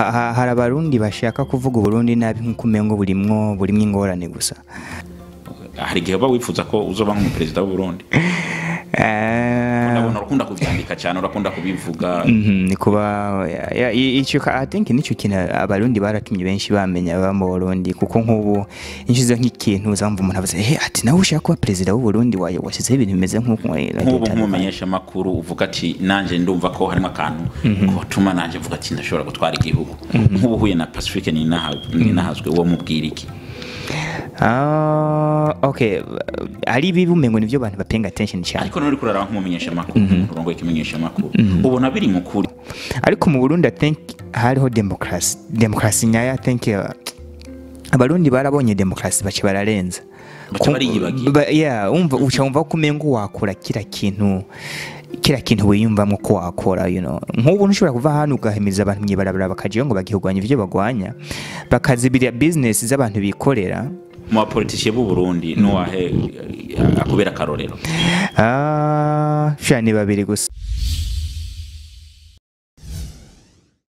Hari Abarundi bashaka kuvuga Uburundi nabi, nk'uko umengo burimwo ingorane gusa. Hari igihe uba wifuza ko uzoba nk'umuperezida w'Uburundi? Ndabona urakunda kuvyandika cyane, urakunda kubivuga. Ni kuba ico I think nico kintu Abarundi baratumye benshi bamenya baba mu Burundi, kuko nk'ubu inshize nk'ikintu uzamva umuntu avuze ati: "Nawe ushaka kuba perezida w'u Burundi, wayo washyizeho ibintu bimeze nk'uko." Nk'ubu nk'umumenyesha makuru uvuga ati: "Nanje ndumva ko harimo akantu kotuma nanje mvuga ati ndashobora gutwara igihugu." Nk'ubu uhuye na Pacifique Ninahazwe, uwo mubwira iki? Ah, okay, ari bibi, umengo nivyo bantu bapaying attention cyane. Ariko nuri kuraraba nk'umumenyesha makuru, urongoye ikimenyesha makuru, ubona biri mu kuri? Ariko mu Burundi, I think hariho democracy, democracy nyayo. I think Abarundi barabonye democracy, baca bararenza. Baca bariyibagira. Yeah, umva, uca wumva ko umengo wakora kira kintu wiyumvamo ko wakora. Nk'ubu ntushobora kuva hano ugahimiza abantu mw'ibarabara bakajayo ngo bagiye kurwanya ivyo bagwanya, bakazibira business z'abantu bikorera. Mu bapoliticiens b'u Burundi, nuwahe akubera akarorero? Ah, sha, ni babiri gusa.